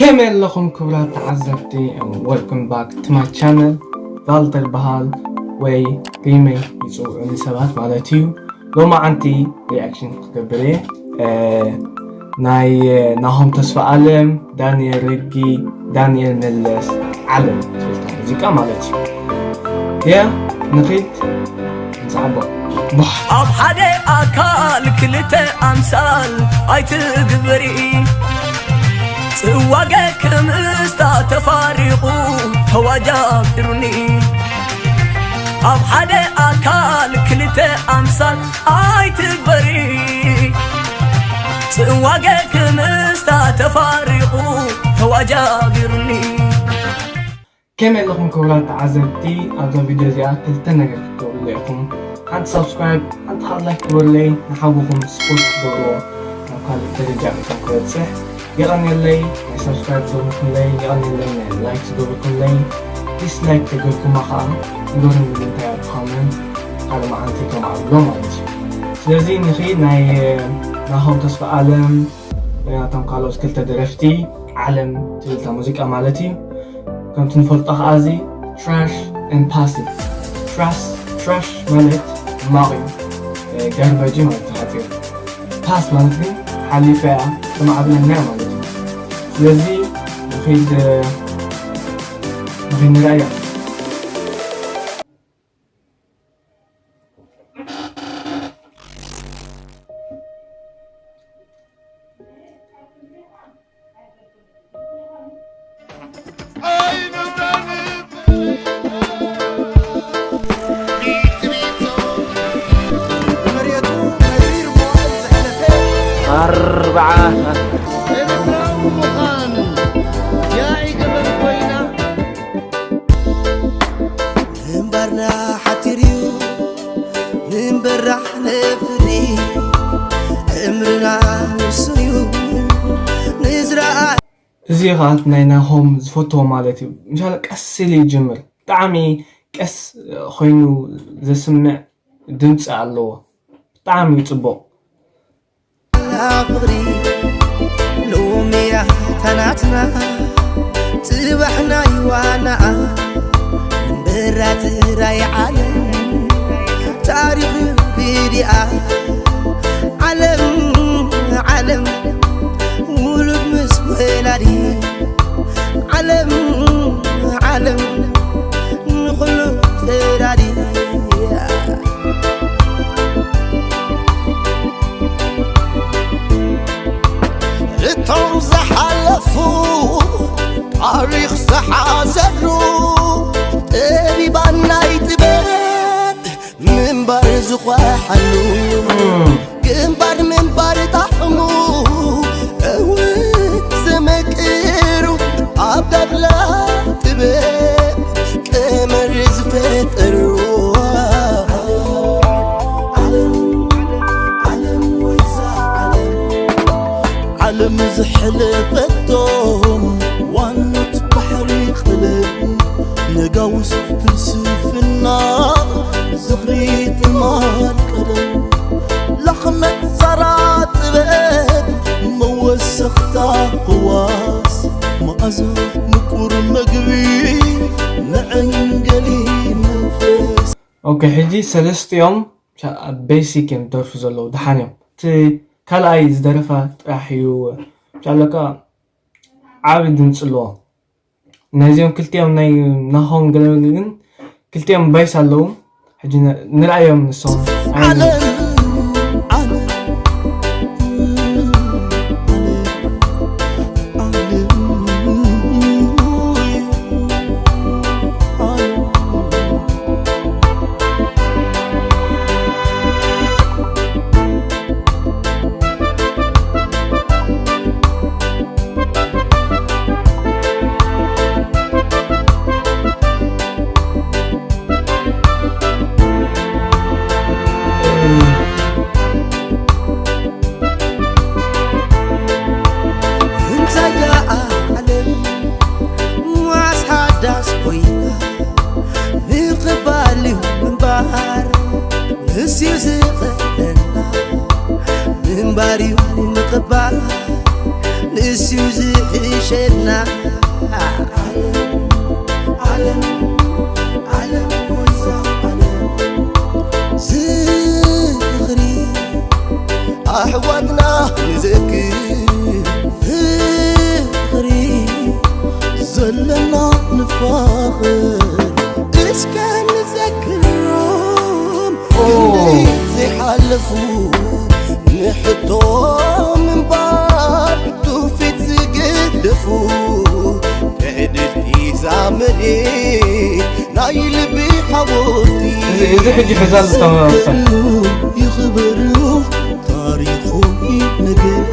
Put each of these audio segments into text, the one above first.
ከመይ ኣለኹም ክቡራት ተዓዘብቲ? Welcome back to my channel። ቫልተር በሃል ወይ ሪመይ ይፅውዑኒ ሰባት ማለት እዩ። ሎማዓንቲ ሪኣክሽን ክገብር እየ። እ፣ ናይ ናሆም ተስፋ ኣለም፣ ዳንኤል ርጊ፣ ዳንኤል መለስ፣ ዓለም ዝብልታ ሙዚቃ ማለት እዩ። ያ ንኺድ ንስዓቦ። ቧሕ። ኣብ ሓደ ኣካል ክልተ ኣምሳል ኣይትግበሪ። ጽዋገ ክምስታ ተፋሪቑ ተዋጃቢሩኒ። ኣብ ሓደ ኣካል ክልተ ኣምሳል ኣይትግበሪ። ጽዋገ ክምስታ ተፋሪቑ ተዋጃቢሩኒ። ከመይ ኣለኹም ክቡራት ተዓዘብቲ? ኣብዛ ቪድዮ እዚኣ ክልተ ነገር ክትገብሩለይ ኢኹም። ሓንቲ ሳብስክራይብ፣ ሓንቲ ከዓ ላይክ ግበሩለይ፣ ንሓውኹም ስፖርት ትገብርዎ ናብ ካልእ ደረጃ እቶም ክበፅሕ። የቐንየለይ፣ ናይ ሳብስክራይብ ዝገብርኩምለይ፣ የቐንየለይ፣ ናይ ላይክ ዝገብርኩምለይ፣ ዲስላይክ ተገብርኩማ ከዓ ንገሩኒ፣ ንምንታይ ኣብ ኮመንት ሓደ መዓልቲ ከማዕብሎ ማለት እዩ። ስለዚ ንኺድ ናይ ናሆም ተስፋ ኣለም ናቶም ካልኦት ክልተ ደረፍቲ ዓለም ትብል እታ ሙዚቃ ማለት እዩ። ከምቲ ንፈልጦ ከዓ እዚ ትራሽ ኤንድ ፓስ እዩ። ትራሽ፣ ትራሽ ማለት ሕማቕ እዩ፣ ጋርበጅ ማለት ተሓፂሩ። ፓስ ማለት ግን ሓሊፋ እያ፣ ተማዕብለና እያ ማለት እዩ። ስለዚ ንኺድ፣ ንኺድ ንርኣያ። ኣርብዓ ኤርትራዊ ምዃን ያኢ ገበን ኮይና። ምንባርና ሓቲር እዩ ምንበራሕ ነፍሪ እምርና ውሱን እዩ ንዝረኣ። እዚ ኸዓ ናይ ናሆም ዝፈትዎ ማለት እዩ። ምሻለ ቀስ ኢሉ ይጅምር። ብጣዕሚ ቀስ ኮይኑ ዘስምዕ ድምፂ ኣለዎ። ብጣዕሚ እዩ ፅቡቕ። ፍቕሪ ሎሚ እያ ታናትና፣ ጽባሕ ናይ ዋናኣ፣ ንበራ ጥራይ ዓለም፣ ታሪኽ ርዲኣ። ዓለም፣ ዓለም፣ ውሉድ ምስ ወላዲ፣ ዓለም፣ ዓለም፣ ንኹሉ ፈራዲ። እቶም ዝሓለፉ ታሪኽ ዝሓዘሉ ጠቢባን ናይ ጥበብ ምንባር ዝኳሓሉ ግንባር ምንባር ጣዕሙ እው ዘመቅሩ ኣብ ዳብላ ጥበብ ቀመር ዝፈጠሩ ዓለም፣ ዓለም ወይዛ ዓለም፣ ዓለም ዝሐለፈቶም ዋኖት ባሕሪ ቀለም፣ ነጋውስ ፍልስፍና ዝኽሪ ትማል ቀለም፣ ላኽመት ዛራ ጥበብ መወሰኽታ ህዋስ፣ መኣዛ ምቁር መግቢ መዐንገሊ መንፈስ። ኦኬ፣ ሕጂ ሰለስቲኦም ቻ-፣ ኣብ ቤሲክ እዮም ደርፉ ዘለዉ፣ ደሓን እዮም። እቲ ካልኣይ ዝደረፋ ጥራሕ እዩ ቻለካ ዓቢ ድምፂ ኣለዎ። ናይዚኦም ክልቲኦም ናይ ናሆም ገለመለ ግን ክልቲኦም ባይስ ኣለዉ። ሕጂ ን-፣ ንርኣዮም ንሶም። ዓለም፣ ዓለም፣ ዓለም፣ ዓለም። እንታይ ደኣ ዓለም ዋስ ሓዳስ ኮይና ምቕባል እዩ ምንባር ንስዩ ዝቐለና ምንባር እዩ ምቕባል ንስዩ ዝሕይል ሸና ዓለም ዓለም ዓለም ወዛ ዓለም ዝኽሪ ኣሕዋትና ንዘክር ፍቕሪ ዘለና ንፋኽር እስከ ንዘክሮም ክንደይ ዘይሓለፉ ንሕቶ ምንባር ትውፊት ዝገደፉ ትዕድልቲ እዛ መሬት ናይ ልቢ ሓወልቲ እዚ- እዚ ሕጂ ሕዛል ዝተመርጸ። ይኽበሩ ታሪኹ ይነገር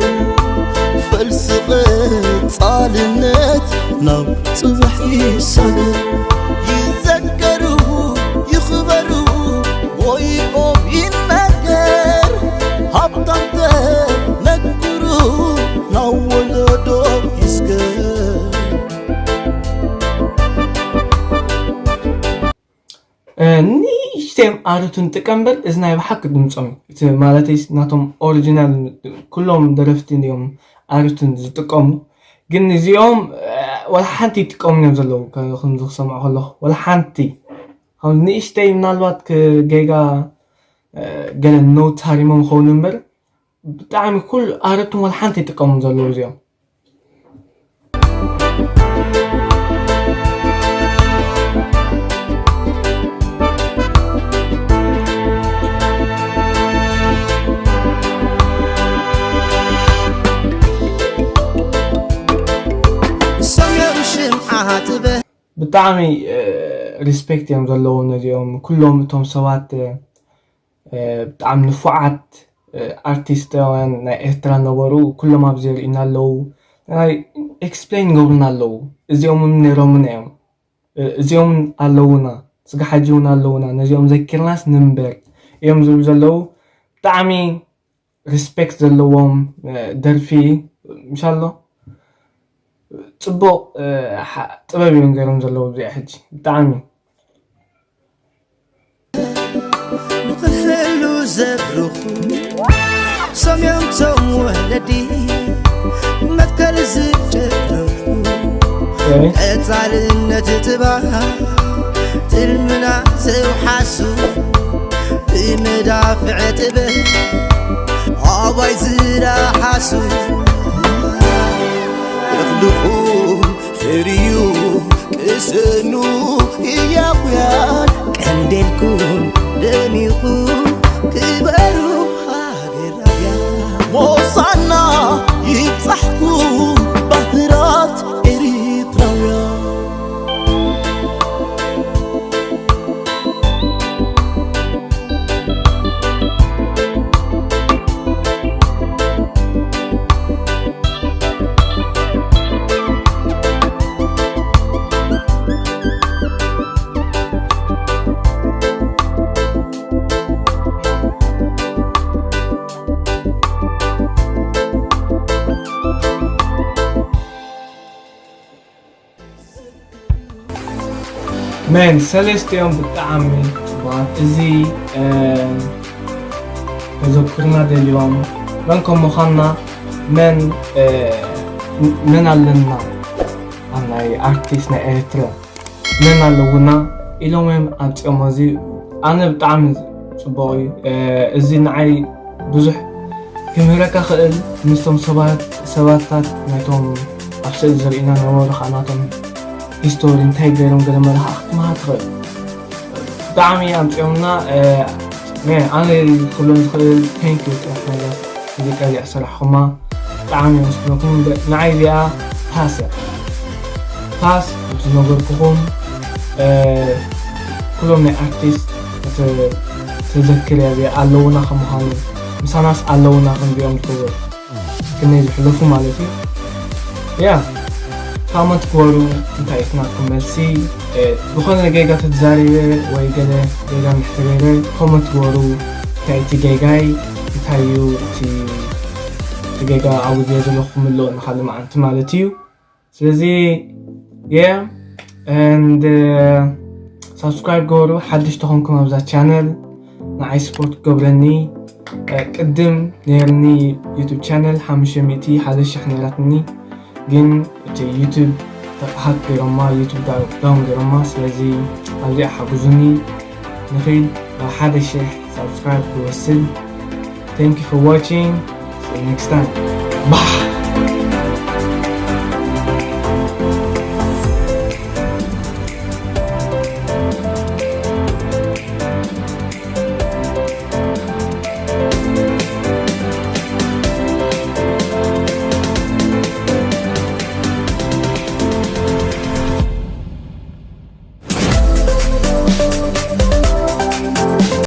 ፈልሲ ቀጻልነት ናብ ጽባሕ ይሳገር ይዘከሩ ይኽበሩ ሞይኦም ይነገር ሃብታም ተመክሩ ናብ ወለዶ ይስገር። ንእሽተዮም ኣረቱ ንጥቀም እምበር እዚ ናይ ብሓቂ ድምፆም እዩ። እቲ ማለተይ ናቶም ኦሪጂናል ኩሎም ደረፍቲ እዮም ኣረቱ ዝጥቀሙ። ግን እዚኦም ወላ ሓንቲ ይጥቀሙ እዮም ዘለዉ። ከምዚ ክሰምዖ ከለኹ ወላ ሓንቲ ንእሽተይ ምናልባት ጌጋ ገለ ኖት ሃሪሞም ኸውን እምበር ብጣዕሚ ኩሉ ኣረቱ ወላ ሓንቲ ይጥቀሙ ዘለዉ እዚኦም። ሰሚዑ ሽምዓ ትበ ብጣዕሚ ሪስፔክት እዮም ዘለዎም ነዚኦም ኩሎም እቶም ሰባት። ብጣዕሚ ንፉዓት ኣርቲስታውያን ናይ ኤርትራ ነበሩ። ኩሎም ኣብዚ የርእዩና ኣለዉ። ናይ ኤክስፕሌን ይገብሩና ኣለዉ። እዚኦም እውን ነይሮምና እዮም። እዚኦም እውን ኣለዉና፣ ስጋ ሓጂ እውን ኣለዉና፣ ነዚኦም ዘኪርናስ ንንበር እዮም ዝብሉ ዘለዉ። ብጣዕሚ ሪስፔክት ዘለዎም ደርፊ ምሻሎ ጽቡቕ ጥበብ እዮም ገይሮም ዘለዉ እዚኣ ሕጂ ብጣዕሚ ንኽሕሉ ዘብርኹ ሰምዮም ቶም ወለዲ መትከል ዝጨረፉ ቀጻልነት ጥባ ትልምና ዘውሓሱ ብመዳፍዕ ጥበብ ኣባይ ዝለሓሱ የኽልኹም ሕርዩ ቅሰኑ ህያውያን ቀንዴልኩም ደሚቑ ክበሩ ሃገራውያን ሞሳና ይብጻሕኩም ባህራት ኤሪትራውያን መን ሰለስቲኦም ብጣዕሚ ፅቡቃት። እዚ ተዘክርና ደልዮም መን ከም ምዃንና መን መን ኣለና ኣብ ናይ ኣርቲስት ናይ ኤርትራ መን ኣለውና ኢሎም እዮም ኣምፅኦም። እዚ ኣነ ብጣዕሚ ፅቡቅ እዩ። እዚ ንዓይ ብዙሕ ክምህረካ ክእል ምስቶም ሰባት ሰባታት ናይቶም ኣብ ስእሊ ዝርእና ነበሩ ከዓ ናቶም ሂስቶሪ እንታይ ገይሮም ገለ መለ ከዓ ክትመሃር ትኽእል። ብጣዕሚ ኣምፅኦምና። ኣነ ክብሎም ዝኽእል ቴንኪዩ ጥራሕ ነገር ሙዚቃ እዚኣ ሰራሕኹማ ብጣዕሚ የመስግነኩም። ንዓይ እዚኣ ፓስ እያ ፓስ ዝነገርኩኹም ኩሎም ናይ ኣርቲስት ተዘክር እያ እዚኣ ኣለውና ከምዃኑ ምሳናስ ኣለውና ከምዚኦም ዝገብሩ ክንደይ ዝሕለፉ ማለት እዩ። ያ ካመንት ግበሩ እንታይ እዩ ናትኩም መልሲ። ዝኾነ ጌጋ ተተዛሪበ ወይ ገለ ጌጋ እንድሕተገይረ ኮመንት ግበሩ። እንታይ እቲ ጌጋይ እንታይ እዩ እቲ እቲ ጌጋ ኣብ ግዜ ዘለኹም ምልኦ ንካልእ መዓልቲ ማለት እዩ። ስለዚ የ and ሳብስክራይብ ገበሩ ሓድሽ ተኾንኩም ኣብዛ ቻነል ንዓይ ስፖርት ገብረኒ። ቅድም ነይርኒ ዩቱብ ቻነል ሓሙሽተ ሚእቲ ሓደ ሽሕ ነይራትኒ። ግን እቲ ዩቱብ ሃክ ገይሮማ፣ ዩቱብ ዳውን ገይሮማ። ስለዚ ኣብዚኣ ሓግዙኒ፣ ንኽእል ናብ ሓደ ሽሕ ሳብስክራይብ ክወስድ። Thank you for watching. See you next time. ባህ።